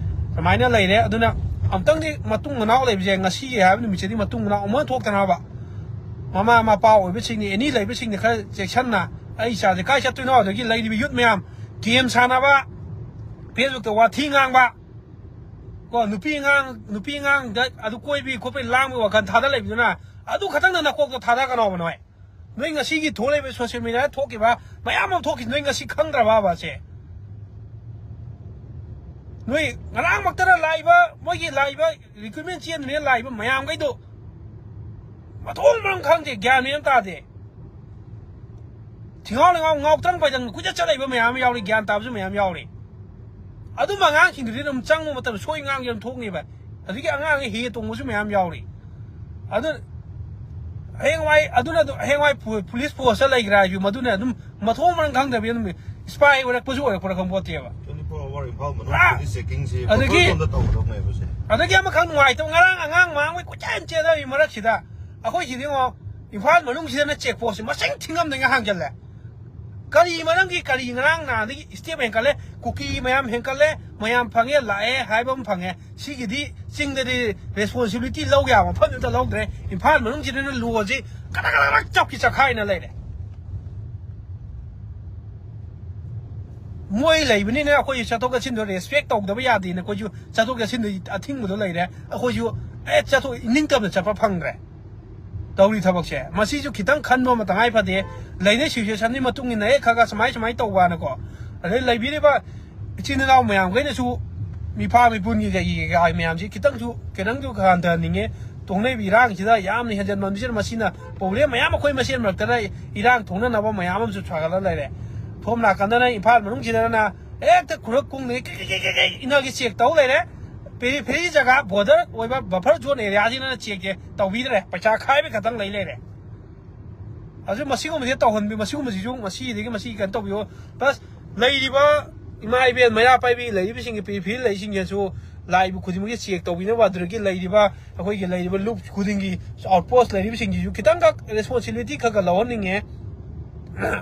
ꯑꯗꯨꯃꯥꯏꯅ ꯂꯩꯔꯦ꯫ ꯑꯗꯨꯅ ꯑꯃꯨꯛꯇꯪꯗꯤ ꯃꯇꯨꯡ ꯃꯅꯥꯎ ꯂꯩꯕꯁꯦ, ꯉꯁꯤꯒꯤ ꯍꯥꯏꯕ ꯅꯨꯃꯤꯠꯁꯤꯗꯤ ꯃꯇꯨꯡ ꯃꯅꯥꯎ ꯑꯃ ꯊꯣꯛꯇꯅꯕ ꯃꯃꯥ ꯃꯄꯥ ꯑꯣꯏꯕꯁꯤꯡꯅ, ꯑꯦꯅꯤ ꯂꯩꯕꯁꯤꯡꯅ ꯈꯔ ꯆꯦꯛꯁꯤꯟꯅ, ꯑꯩ ꯏꯆꯥꯁꯦ ꯀꯥꯏ ꯆꯠꯇꯣꯏꯅꯣ? ꯑꯗꯒꯤ ꯂꯩꯔꯤꯕ ꯌꯨꯠ ꯃꯌꯥꯝ, ꯒꯦꯝ ꯁꯥꯟꯅꯕ, ꯐꯦꯁꯕꯨꯛꯇ ꯋꯥꯊꯤ ꯉꯥꯡꯕ, ꯀꯣ, ꯅꯨꯄꯤ ꯑꯉꯥꯡ, ꯅꯨꯄꯤ ꯑꯉꯥꯡꯗ ꯑꯗꯨ ꯀꯣꯏꯕꯤ ꯈꯣꯠꯄꯤ ꯂꯥꯡꯕꯒꯤ ꯋꯥꯈꯜ ꯊꯥꯗ ꯂꯩꯕꯗꯨꯅ, ꯑꯗꯨ ꯈꯛꯇꯪꯗ ꯅꯀꯣꯛꯇ ꯊꯥꯗꯒꯅꯣꯕ ꯅꯣꯏ꯫ ꯅꯣꯏ ꯉꯁꯤꯒꯤ ꯊꯣꯛꯂꯛꯏꯕ ꯁꯣꯁꯤꯌꯦꯜ ꯃꯦꯗꯤꯌꯥꯗ ꯊꯣꯛꯈꯤꯕ ꯃꯌꯥꯝ ꯑꯃ ꯊꯣꯛꯈꯤ, ꯅꯣꯏ ꯉꯁꯤ ꯈꯪꯗ꯭ꯔꯕꯕ ꯁꯦ? ꯅꯣꯏ ꯉꯔꯥꯡꯃꯛꯇꯅ ꯂꯥꯛꯏꯕ, ꯃꯣꯏꯒꯤ ꯂꯥꯛꯏꯕ ꯔꯤꯀ꯭ꯔꯨꯠꯃꯦꯟ ꯆꯦꯟꯗ꯭ꯔꯤꯉꯩ ꯂꯥꯛꯏꯕ ꯃꯌꯥꯝꯈꯩꯗꯣ ꯃꯊꯣꯡ ꯃꯔꯝ ꯈꯪꯗꯦ, ꯒ꯭ꯌꯥꯟ ꯃꯦꯟ ꯑꯃ ꯇꯥꯗꯦ꯫ ꯊꯤꯉꯥꯎ ꯂꯩꯉꯥꯎ ꯉꯥꯎ ꯇ꯭ꯔꯪ ꯄꯥꯏꯗꯪ ꯀꯨꯏꯆꯠ ꯆꯠ ꯂꯩꯕ ꯃꯌꯥꯝ ꯑꯃ ꯌꯥꯎꯔꯤ, ꯒ꯭ꯌꯥꯟ ꯇꯥꯕꯁꯨ ꯃꯌꯥꯝ ꯌꯥꯎꯔꯤ꯫ ꯑꯗꯨꯝꯕ ꯑꯉꯥꯡꯁꯤꯡꯗꯨꯗꯤ ꯑꯗꯨꯝ ꯆꯪꯕ ꯃꯇꯝꯗ ꯁꯣꯏ ꯉꯥꯝ ꯑꯗꯨꯝ ꯊꯣꯛꯅꯤꯕ꯫ ꯑꯗꯒꯤ ꯑꯉꯥꯡ ꯍꯦ ꯇꯣꯡꯕꯁꯨ ꯃꯌꯥꯝ ꯌꯥꯎꯔꯤ꯫ ꯑꯗꯨ ꯍꯌꯦꯡꯋꯥꯏ ꯑꯗꯨꯅ ꯑꯗꯨꯝ ꯍꯌꯦꯡꯋꯥꯏ ꯄꯨ-, ꯄꯨꯂꯤꯁ ꯄꯣꯁꯇ ꯂꯩꯈ꯭ꯔꯥ ꯍꯥꯏꯁꯨ ꯃꯗꯨꯅ ꯑꯗꯨꯝ ꯃꯊꯣꯡ ꯃꯔꯝ ꯈꯪꯗꯕꯤ ꯑꯗꯨꯝ ꯏꯁꯄꯥꯏ ꯑꯣꯏꯔꯛꯄꯁꯨ ꯑꯣꯏꯔꯛꯄ꯭ꯔꯥ ꯈꯪꯄꯣꯠꯇꯦꯕ꯫ twenty-four hour ꯏꯝꯐꯥꯜ ꯄꯨꯔꯥ ꯃꯅꯨꯡꯗꯗꯤ ꯆꯦꯛꯀꯤꯡꯁꯦ ꯑꯗꯒꯤ ꯄ꯭ꯔꯣꯄꯔ ꯖꯣꯟꯗ ꯇꯧꯒꯗꯧꯅꯦꯕ ꯁꯦ꯫ ꯑꯗꯒꯤ ꯑꯃꯈꯛ ꯅꯨꯡꯉꯥꯏꯇꯕ, ꯉꯔꯥꯡ ꯑꯉꯥꯡ ꯃꯥꯡꯕꯩ ꯀꯣꯏꯆꯦꯟ ꯆꯦꯟꯅꯕꯤ ꯃꯔꯛꯁꯤꯗ ꯑꯩꯈꯣꯏ ꯁꯤꯗꯤ ꯌꯦꯡꯉꯣ, ꯏꯝꯐꯥꯜ ꯃꯅꯨꯡꯁꯤꯗꯅ ꯆꯦꯛ ꯄꯣꯁꯁꯦ ꯃꯁꯤꯡ ꯊꯤꯉꯝꯗꯉꯩ ꯍꯥꯡꯖꯜꯂꯦ꯫ ꯀꯔꯤ ꯃꯔꯝꯒꯤ, ꯀꯔꯤ ꯉꯔꯥꯡ ꯅꯍꯥꯟꯗꯒꯤ ꯁ꯭ꯇꯦꯞ ꯍꯦꯟꯀꯠꯂꯦ, ꯀꯨꯀꯤ ꯃꯌꯥꯝ ꯍꯦꯟꯀꯠꯂꯦ, ꯃꯌꯥꯝ ꯐꯪꯉꯦ, ꯂꯥꯛꯑꯦ ꯍꯥꯏꯕ ꯑꯃ ꯐꯪꯉꯦ꯫ ꯁꯤꯒꯤꯗꯤ ꯆꯤꯡꯗꯗꯤ ꯔꯦꯁꯄꯣꯟꯁꯤꯕꯤꯂꯤꯇꯤ ꯂꯧ ꯌꯥꯕ ꯃꯐꯝꯗꯨ ꯑꯝꯇ ꯂꯧꯗ꯭ꯔꯦ꯫ ꯏꯝꯐꯥꯜ ꯃꯅꯨꯡꯁꯤꯗꯅ ꯂꯣꯁꯤ ꯀꯗꯛ ꯀꯗꯛ ꯀꯗꯛ ꯆꯞꯀꯤ ꯆꯈꯥꯏꯅ ꯂꯩꯔꯦ꯫ ꯃꯣꯏ ꯂꯩꯕꯅꯤꯅ ꯑꯩꯈꯣꯏ ꯆꯠꯊꯣꯛ ꯆꯠꯁꯤꯟꯗꯣ ꯔꯦꯁꯄꯦꯛ ꯇꯧꯗꯕ ꯌꯥꯗꯦꯅ ꯑꯩꯈꯣꯏꯁꯨ ꯆꯠꯊꯣꯛ ꯆꯠꯁꯤꯟꯗ ꯑꯊꯤꯡꯕꯗꯣ ꯂꯩꯔꯦ꯫ ꯑꯩꯈꯣꯏꯁꯨ ꯑꯦ ꯆꯠꯊꯣꯛ ꯏꯅꯤꯡꯇꯝꯅ ꯆꯠꯄ ꯐꯪꯗ꯭ꯔꯦ꯫ ꯇꯧꯔꯤ ꯊꯕꯛꯁꯦ ꯃꯁꯤꯁꯨ ꯈꯤꯇꯪ ꯈꯟꯕ ꯑꯃ ꯇꯉꯥꯏ ꯐꯗꯦ꯫ ꯂꯩꯅꯩ ꯁꯤꯆꯨꯋꯦꯁꯟꯒꯤ ꯃꯇꯨꯡ ꯏꯟꯅ ꯍꯦꯛ ꯈꯔ ꯈꯔ ꯁꯨꯃꯥꯏ ꯁꯨꯃꯥꯏꯅ ꯇꯧꯕꯅꯀꯣ꯫ ꯑꯗꯩ ꯂꯩꯕꯤꯔꯤꯕ ꯏꯆꯤꯟ ꯏꯅꯥꯎ ꯃꯌꯥꯝꯈꯩꯅꯁꯨ ꯃꯤꯐꯥ ꯃꯤꯄꯨꯟꯒꯤ ꯀꯩꯒꯤ ꯀꯩꯀꯥ ꯃꯌꯥꯝꯁꯤ ꯈꯤꯇꯪꯁꯨ ꯈꯤꯇꯪꯁꯨ ꯍꯟꯊꯍꯟꯅꯤꯡꯉꯦ꯫ ꯊꯣꯛꯅꯔꯤꯕ ꯏꯔꯥꯡꯁꯤꯗ ꯌꯥꯝꯅ ꯍꯦꯟꯖꯟꯃꯟꯕꯁꯤꯅ ꯃꯁꯤꯅ ꯄ꯭ꯔꯣꯕ꯭ꯂꯦꯝ ꯃꯌꯥꯝ ꯑꯩꯈꯣꯏ ꯃꯁꯦꯟ ꯃꯔꯛꯇꯅ ꯏꯔꯥꯡ ꯊꯣꯛꯅꯅꯕ ꯃꯌꯥꯝ ꯑꯃꯁꯨ ꯁꯥꯒꯠꯂ ꯂꯩꯔꯦ꯫ ꯁꯣꯝ ꯅꯥꯀꯟꯗꯅ ꯏꯝꯐꯥꯜ ꯃꯅꯨꯡꯁꯤꯗꯅ ꯍꯦꯛꯇ ꯈꯨꯔꯛ ꯀꯨꯡꯗꯒꯤ ꯀꯩ ꯀꯩ ꯀꯩ ꯀꯩ ꯀꯩ ꯏꯟꯅꯒꯤ ꯆꯦꯛ ꯇꯧ ꯂꯩꯔꯦ꯫ ꯄꯦꯔꯤꯐꯦꯔꯤ ꯖꯒꯥ ꯕꯣꯔꯗꯔ ꯑꯣꯏꯕ ꯕꯐꯔ ꯖꯣꯟ ꯑꯦꯔꯤꯌꯥꯁꯤꯗꯅ ꯆꯦꯛꯁꯦ ꯇꯧꯕꯤꯗ꯭ꯔꯦ, ꯄꯩꯁꯥ ꯈꯥꯏꯕ ꯈꯛꯇꯪ ꯂꯩ ꯂꯩꯔꯦ꯫ ꯑꯗꯨ ꯃꯁꯤꯒꯨꯝꯕꯁꯦ ꯇꯧꯍꯟꯕꯤ, ꯃꯁꯤꯒꯨꯝꯕꯁꯤꯁꯨ ꯃꯁꯤꯗꯒꯤ ꯃꯁꯤ ꯀꯩꯅꯣ ꯇꯧꯕꯤꯌꯣ꯫ ꯄ꯭ꯂꯁ ꯂꯩꯔꯤꯕ ꯏꯃꯥ ꯏꯕꯦꯟ ꯃꯩꯔꯥ ꯄꯥꯏꯕꯤ ꯂꯩꯔꯤꯕꯁꯤꯡꯒꯤ ꯄꯦꯔꯤꯐꯦꯔꯤ ꯂꯩꯔꯤꯁꯤꯡꯁꯤꯁꯨ ꯂꯥꯛꯏꯕ ꯈꯨꯗꯤꯡꯃꯛꯀꯤ ꯆꯦꯛ ꯇꯧꯕꯤꯅꯕ, ꯑꯗꯨꯗꯒꯤ ꯂꯩꯔꯤꯕ ꯑꯩꯈꯣꯏꯒꯤ ꯂꯩꯔꯤꯕ ꯂꯨꯞ ꯈꯨꯗꯤꯡꯒꯤ ꯑꯥꯎꯠꯄꯣꯁ ꯂꯩꯔꯤꯕꯁꯤꯡꯁꯤꯁꯨ ꯈꯤꯇꯪꯈꯛ ꯔꯦꯁꯄꯣꯟꯁꯤꯕꯤꯂꯤꯇꯤ ꯈꯔ ꯈꯔ ꯂꯧꯍꯟꯅꯤꯡꯉꯦ꯫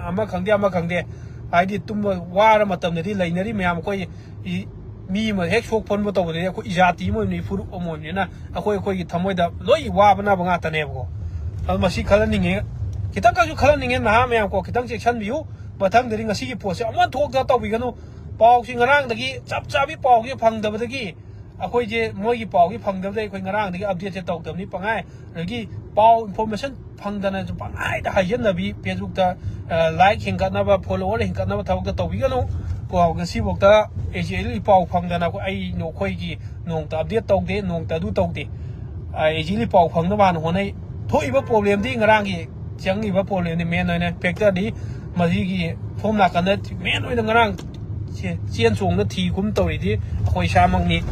ꯑꯃ ꯈꯪꯗꯦ ꯑꯃ ꯈꯪꯗꯦ, ꯍꯥꯏꯗꯤ ꯇꯨꯝꯕ ꯋꯥꯔ ꯃꯇꯝꯗꯗꯤ ꯂꯩꯅꯔꯤ ꯃꯌꯥꯝ ꯑꯩꯈꯣꯏ ꯏ-, ꯃꯤ ꯑꯃ ꯍꯦꯛ ꯁꯣꯛ ꯐꯟꯕ ꯇꯧꯕꯗꯗꯤ ꯑꯩꯈꯣꯏ ꯏꯖꯥꯇꯤ ꯑꯃ ꯑꯣꯏꯕꯅꯤ, ꯐꯨꯔꯨꯞ ꯑꯃ ꯑꯣꯏꯕꯅꯤꯅ ꯑꯩꯈꯣꯏ ꯑꯩꯈꯣꯏꯒꯤ ꯊꯃꯣꯏꯗ ꯂꯣꯏ ꯋꯥꯕꯅꯕ ꯉꯥꯛꯇꯅꯦꯕꯀꯣ꯫ ꯑꯗꯨ ꯃꯁꯤ ꯈꯜꯍꯟꯅꯤꯡꯉꯦ, ꯈꯤꯇꯪꯈꯛꯁꯨ ꯈꯜꯍꯟꯅꯤꯡꯉꯦ ꯅꯍꯥ ꯃꯌꯥꯝ ꯀꯣ, ꯈꯤꯇꯪ ꯆꯦꯛꯁꯤꯟꯕꯤꯌꯨ꯫ ꯃꯊꯪꯗꯗꯤ ꯉꯁꯤꯒꯤ ꯄꯣꯠꯁꯦ ꯑꯃ ꯊꯣꯛꯇ ꯇꯧꯕꯤꯒꯅꯨ꯫ ꯄꯥꯎꯁꯤ ꯉꯔꯥꯡꯗꯒꯤ ꯆꯞ ꯆꯥꯕꯤ ꯄꯥꯎꯁꯦ ꯐꯪꯗꯕꯗꯒꯤ ꯑꯩꯈꯣꯏꯁꯦ ꯃꯣꯏꯒꯤ ꯄꯥꯎꯁꯦ ꯐꯪꯗꯕꯗꯒꯤ ꯑꯩꯈꯣꯏ ꯉꯔꯥꯡꯗꯒꯤ ꯑꯞꯗꯦꯠꯁꯦ ꯇꯧꯗꯕꯅꯤ ꯄꯪꯉꯥꯏ꯫ ꯑꯗꯒꯤ ꯄꯥꯎ ꯏꯟꯐꯣꯔꯃꯦꯁꯟ ꯐꯪꯗꯅꯁꯨ ꯄꯪꯍꯥꯏꯗ ꯍꯥꯏꯖꯟꯅꯕꯤ, ꯐꯦꯁꯕꯨꯛꯇ ꯂꯥꯏꯛ ꯍꯦꯟꯒꯠꯅꯕ, ꯐꯣꯂꯣꯋꯔ ꯍꯦꯟꯒꯠꯅꯕ ꯊꯕꯛꯇ ꯇꯧꯕꯤꯒꯅꯨ꯫ ꯀꯣ, ꯉꯁꯤꯐꯥꯎꯗ ꯑꯦ ꯖꯤ ꯑꯦꯜꯒꯤ ꯄꯥꯎ ꯐꯪꯗꯅ ꯑꯩꯈꯣꯏ, ꯑꯩ ꯅꯈꯣꯏꯒꯤ ꯅꯣꯡꯇ ꯑꯞꯗꯦꯠ ꯇꯧꯗꯦ, ꯅꯣꯡꯇ ꯑꯗꯨ ꯇꯧꯗꯦ꯫ ꯑꯦ ꯖꯤ ꯑꯦꯜꯒꯤ ꯄꯥꯎ ꯐꯪꯅꯕ ꯍꯥꯟꯅ ꯍꯣꯠꯅꯩ꯫ ꯊꯣꯛꯏꯕ ꯄ꯭ꯔꯣꯕ꯭ꯂꯦꯝꯗꯤ ꯉꯔꯥꯡꯒꯤ ꯆꯪꯉꯤꯕ ꯄ꯭ꯔꯣꯕ꯭ꯂꯦꯝꯗꯤ ꯃꯦꯟ ꯑꯣꯏꯅ ꯐꯦꯛꯇꯔꯗꯤ ꯃꯁꯤꯒꯤ ꯐꯣꯝ ꯅꯥꯀꯟꯗ ꯃꯦꯟ ꯑꯣꯏꯅ ꯉꯔꯥꯡ ꯆꯦ-, ꯆꯦꯟ ꯆꯣꯡꯅ ꯊꯤ ꯈꯨꯝ ꯇꯧꯔꯤꯗꯤ ꯑꯩꯈꯣꯏ ꯏꯁꯥꯃꯛꯅꯤ꯫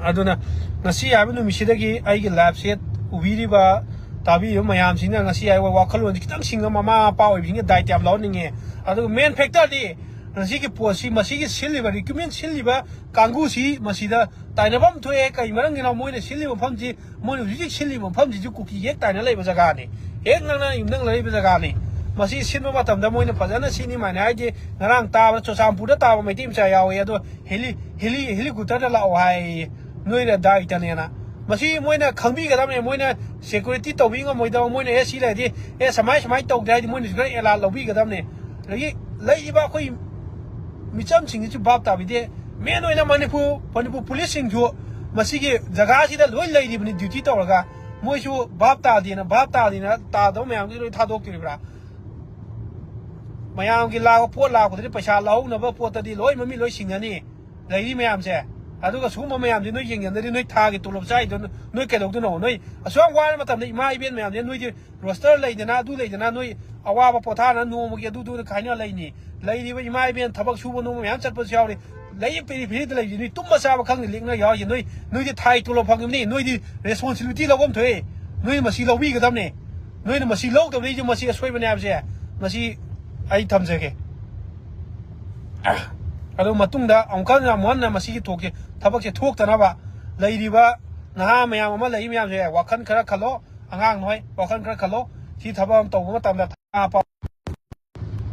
ꯑꯗꯨꯅ ꯉꯁꯤ ꯍꯥꯏꯕ ꯅꯨꯃꯤꯠꯁꯤꯗꯒꯤ ꯑꯩꯒꯤ ꯂꯥꯏꯐꯁꯦ ꯎꯕꯤꯔꯤꯕ, ꯇꯥꯕꯤꯔꯤꯕ ꯃꯌꯥꯝꯁꯤꯅ ꯉꯁꯤ ꯍꯥꯏꯕ ꯋꯥꯈꯜꯂꯣꯟꯁꯦ ꯈꯤꯇꯪ ꯁꯤꯡꯉ ꯃꯃꯥ ꯃꯄꯥ ꯑꯣꯏꯕꯁꯤꯡꯅ ꯗꯥꯏꯇ ꯌꯥꯝ ꯂꯧꯍꯟꯅꯤꯡꯉꯦ꯫ ꯑꯗꯨꯒ ꯃꯦꯟ ꯐꯦꯛꯇꯔꯗꯤ ꯉꯁꯤꯒꯤ ꯄꯣꯠꯁꯤ, ꯃꯁꯤꯒꯤ ꯁꯤꯜꯂꯤꯕ, ꯔꯤꯀ꯭ꯔꯨꯠꯃꯦꯟ ꯁꯤꯜꯂꯤꯕ ꯀꯥꯡꯕꯨꯁꯤ ꯃꯁꯤꯗ ꯇꯥꯏꯅꯐꯝ ꯊꯣꯛꯑꯦ꯫ ꯀꯩ ꯃꯔꯝꯒꯤꯅꯣ? ꯃꯣꯏꯅ ꯁꯤꯜꯂꯤꯕ ꯃꯐꯝꯁꯤ, ꯃꯣꯏꯅ ꯍꯧꯖꯤꯛ ꯍꯧꯖꯤꯛ ꯁꯤꯜꯂꯤꯕ ꯃꯐꯝꯁꯤꯁꯨ ꯀꯨꯀꯤ ꯍꯦꯛ ꯇꯥꯏꯅ ꯂꯩꯕ ꯖꯒꯥꯅꯤ, ꯍꯦꯛ ꯅꯛꯅ ꯌꯨꯝꯊꯪꯅ ꯂꯩꯕ ꯖꯒꯥꯅꯤ꯫ ꯃꯁꯤ ꯁꯤꯟꯕ ꯃꯇꯝꯗ ꯃꯣꯏꯅ ꯐꯖꯅ ꯁꯤꯅꯤ꯫ ꯃꯥꯏꯅ ꯍꯥꯏꯗꯤ ꯉꯔꯥꯡ ꯇꯥꯕꯗ ꯆꯨꯔꯆꯥꯟꯄꯨꯔꯗ ꯇꯥꯕ ꯃꯩꯇꯩ ꯃꯆꯥ ꯌꯥꯎꯋꯦ, ꯑꯗꯣ ꯍꯦꯂꯤ-, ꯍꯦꯂꯤ-, ꯍꯦꯂꯤꯀꯣꯞꯇꯔꯗ ꯂꯥꯛꯑꯣ ꯍꯥꯏꯌꯦ, ꯅꯣꯏꯅ ꯗꯥꯏꯇꯅꯦꯅ꯫ ꯃꯁꯤ ꯃꯣꯏꯅ ꯈꯪꯕꯤꯒꯗꯕꯅꯦ, ꯃꯣꯏꯅ ꯁꯦꯀ꯭ꯌꯨꯔꯤꯇꯤ ꯇꯧꯕꯤ ꯉꯝꯃꯣꯏꯗꯕ, ꯃꯣꯏꯅ ꯑꯦ ꯁꯤ ꯂꯩꯔꯗꯤ ꯑꯦ ꯁꯃꯥꯏ ꯁꯃꯥꯏ ꯇꯧꯗꯦ ꯍꯥꯏꯗꯤ ꯃꯣꯏꯅꯁꯨ ꯈꯔ ꯑꯦꯂꯥꯔꯠ ꯂꯧꯕꯤꯒꯗꯕꯅꯦ꯫ ꯑꯗꯒꯤ ꯂꯩꯔꯤꯕ ꯑꯩꯈꯣꯏ ꯃꯤꯆꯝꯁꯤꯡꯁꯤꯁꯨ ꯚꯥꯞ ꯇꯥꯕꯤꯗꯦ꯫ ꯃꯦꯟ ꯑꯣꯏꯅ ꯃꯅꯤꯄꯨꯔ, ꯃꯅꯤꯄꯨꯔ ꯄꯨꯂꯤꯁꯁꯤꯡꯁꯨ ꯃꯁꯤꯒꯤ ꯖꯒꯥꯁꯤꯗ ꯂꯣꯏ ꯂꯩꯔꯤꯕꯅꯤ ꯗ꯭ꯌꯨꯇꯤ ꯇꯧꯔꯒ, ꯃꯣꯏꯁꯨ ꯚꯥꯞ ꯇꯥꯗꯦꯅ, ꯚꯥꯞ ꯇꯥꯗꯦꯅ ꯇꯥꯗꯕ ꯃꯌꯥꯝꯗꯨ ꯂꯣꯏ ꯊꯥꯗꯣꯛꯇꯣꯔꯤꯕ꯭ꯔꯥ? ꯃꯌꯥꯝꯒꯤ ꯂꯥꯛꯄ ꯄꯣꯠ ꯂꯥꯛꯄꯗꯗꯤ ꯄꯩꯁꯥ ꯂꯧꯍꯧꯅꯕ ꯄꯣꯠꯇꯗꯤ ꯂꯣꯏ ꯃꯃꯤꯠ ꯂꯣꯏ ꯁꯤꯡꯉꯅꯤ ꯂꯩꯔꯤ ꯃꯌꯥꯝꯁꯦ꯫ ꯑꯗꯨꯒ ꯁꯤꯒꯨꯝꯕ ꯃꯌꯥꯝꯁꯦ ꯅꯣꯏ ꯌꯦꯡꯖꯟꯗꯗꯤ ꯅꯣꯏ ꯊꯥꯒꯤ ꯇꯣꯂꯣꯞ ꯆꯥꯏꯗꯣ ꯅꯣꯏ ꯀꯩꯗꯧꯗꯣꯏꯅꯣ? ꯅꯣꯏ ꯑꯁꯨꯛ ꯌꯥꯝ ꯋꯥꯔ ꯃꯇꯝꯗ ꯏꯃꯥ ꯏꯕꯦꯟ ꯃꯌꯥꯝꯁꯦ ꯅꯣꯏꯗꯤ ꯔꯣꯁꯇꯔ ꯂꯩꯗꯅ, ꯑꯗꯨ ꯂꯩꯗꯅ, ꯅꯣꯏ ꯑꯋꯥꯕ ꯄꯣꯊꯥꯅ ꯅꯣꯡꯃꯒꯤ ꯑꯗꯨꯗꯨꯅ ꯀꯥꯏꯅ ꯂꯩꯅꯤ꯫ ꯂꯩꯔꯤꯕ ꯏꯃꯥ ꯏꯕꯦꯟ ꯊꯕꯛ ꯁꯨꯕ ꯅꯣꯝꯕ ꯃꯌꯥꯝ ꯆꯠꯄꯁꯨ ꯌꯥꯎꯔꯤ꯫ ꯂꯩꯔꯤ ꯄꯦꯔꯤ ꯐꯦꯔꯤꯗ ꯂꯩꯔꯤ ꯅꯣꯏ ꯇꯨꯝꯕ ꯆꯥꯕ ꯈꯪꯗꯦ ꯂꯤꯛꯅ ꯌꯥꯎꯔꯤꯁꯦ꯫ ꯅꯣꯏ, ꯅꯣꯏꯗꯤ ꯊꯥꯏ ꯇꯣꯂꯣꯞ ꯐꯪꯉꯤꯕꯅꯤ꯫ ꯅꯣꯏꯗꯤ ꯔꯦꯁꯄꯣꯟꯁꯤꯕꯤꯂꯤꯇꯤ ꯂꯧꯐꯝ ꯊꯣꯛꯑꯦ꯫ ꯅꯣꯏꯅ ꯃꯁꯤ ꯂꯧꯕꯤꯒꯗꯕꯅꯦ꯫ ꯅꯣꯏꯅ ꯃꯁꯤ ꯂꯧꯗꯕꯅꯤꯁꯦ ꯃꯁꯤ ꯑꯁꯣꯏꯕꯅꯦ ꯍꯥꯏꯕꯁꯦ ꯃꯁꯤ ꯑꯩ ꯊꯝꯖꯒꯦ꯫ ꯑꯗꯨ ꯃꯇꯨꯡꯗ ꯑꯃꯨꯛꯀ ꯌꯥꯝ ꯍꯟꯅ ꯃꯁꯤꯒꯤ ꯊꯣꯛꯁꯦ, ꯊꯕꯛꯁꯦ ꯊꯣꯛꯇꯅꯕ ꯂꯩꯔꯤꯕ ꯅꯍꯥ ꯃꯌꯥꯝ ꯑꯃ ꯂꯩꯔꯤ ꯃꯌꯥꯝꯁꯦ ꯋꯥꯈꯜ ꯈꯔ ꯈꯜꯂꯣ꯫ ꯑꯉꯥꯡ ꯅꯣꯏ ꯋꯥꯈꯜ ꯈꯔ ꯈꯜꯂꯣ꯫ ꯁꯤ ꯊꯕꯛ ꯑꯃ ꯇꯧꯕ ꯃꯇꯝꯗ ꯊꯥ ꯄꯥꯎ-,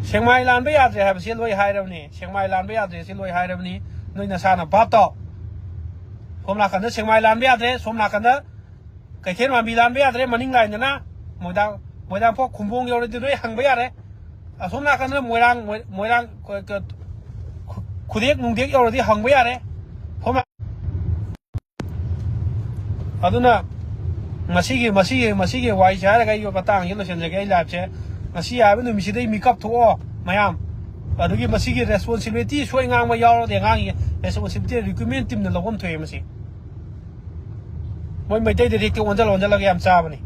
ꯁꯦꯛꯃꯥꯏ ꯂꯥꯟꯕ ꯌꯥꯗ꯭ꯔꯦ ꯍꯥꯏꯕꯁꯦ ꯂꯣꯏ ꯍꯥꯏꯔꯕꯅꯤ꯫ ꯁꯦꯛꯃꯥꯏ ꯂꯥꯟꯕ ꯌꯥꯗ꯭ꯔꯦ ꯁꯤ ꯂꯣꯏ ꯍꯥꯏꯔꯕꯅꯤ꯫ ꯅꯣꯏ ꯅꯁꯥꯅ ꯚꯥꯞ ꯇꯥꯎ꯫ ꯁꯣꯝ ꯅꯥꯀꯟꯗ ꯁꯦꯛꯃꯥꯏ ꯂꯥꯟꯕ ꯌꯥꯗ꯭ꯔꯦ, ꯁꯣꯝ ꯅꯥꯀꯟꯗ ꯀꯩꯊꯦꯜ ꯃꯥꯟꯕꯤ ꯂꯥꯟꯕ ꯌꯥꯗ꯭ꯔꯦ, ꯃꯅꯤꯡ ꯂꯥꯏꯟꯗꯅ ꯃꯣꯏꯗꯥꯡ, ꯃꯣꯏꯗꯥꯡ ꯐꯥꯎ ꯈꯨꯝꯕꯣꯡ ꯌꯧꯔꯗꯤ ꯂꯣꯏ ꯍꯪꯕ ꯌꯥꯔꯦ꯫ ꯑꯁꯣꯝ ꯅꯥꯀꯟꯗꯅ ꯃꯣꯏꯔꯥꯡ, ꯃꯣꯏ-, ꯃꯣꯏꯔꯥꯡ ꯈꯨ-, ꯈꯨ-, ꯈꯨꯗꯦꯛ ꯅꯨꯡꯗꯦꯛ ꯌꯧꯔꯗꯤ ꯍꯪꯕ ꯌꯥꯔꯦ꯫ ꯁꯣꯝ ꯅꯥ-, ꯑꯗꯨꯅ ꯃꯁꯤꯒꯤ, ꯃꯁꯤꯒꯤ, ꯃꯁꯤꯒꯤ ꯋꯥꯔꯤꯁꯦ ꯍꯥꯏꯔꯒ ꯑꯩꯒꯤ ꯃꯇꯥꯡꯁꯤ ꯂꯣꯏꯁꯤꯟꯖꯒꯦ ꯑꯩ ꯂꯥꯏꯐꯁꯦ꯫ ꯉꯁꯤ ꯍꯥꯏꯕ ꯅꯨꯃꯤꯠꯁꯤꯗ ꯑꯩ ꯃꯤꯀꯞ ꯊꯣꯛꯑꯣ ꯃꯌꯥꯝ꯫ ꯑꯗꯨꯒꯤ ꯃꯁꯤꯒꯤ ꯔꯦꯁꯄꯣꯟꯁꯤꯕꯤꯂꯤꯇꯤ ꯁꯣꯏ ꯉꯥꯡꯕ ꯌꯥꯎꯔꯗꯤ ꯑꯉꯥꯡꯒꯤ ꯔꯦꯁꯄꯣꯟꯁꯤꯕꯤꯂꯤꯇꯤ ꯔꯤꯀ꯭ꯔꯨꯠꯃꯦꯟ ꯇꯤꯝꯅ ꯂꯧꯐꯝ ꯊꯣꯛꯑꯦ ꯃꯁꯤ꯫ ꯃꯣꯏ ꯃꯩꯇꯩꯗꯗꯤ ꯍꯦꯛꯇ ꯑꯣꯟꯁꯤꯜ ꯑꯣꯟꯁꯤꯜꯂꯒ ꯌꯥꯝ ꯆꯥꯕꯅꯤ꯫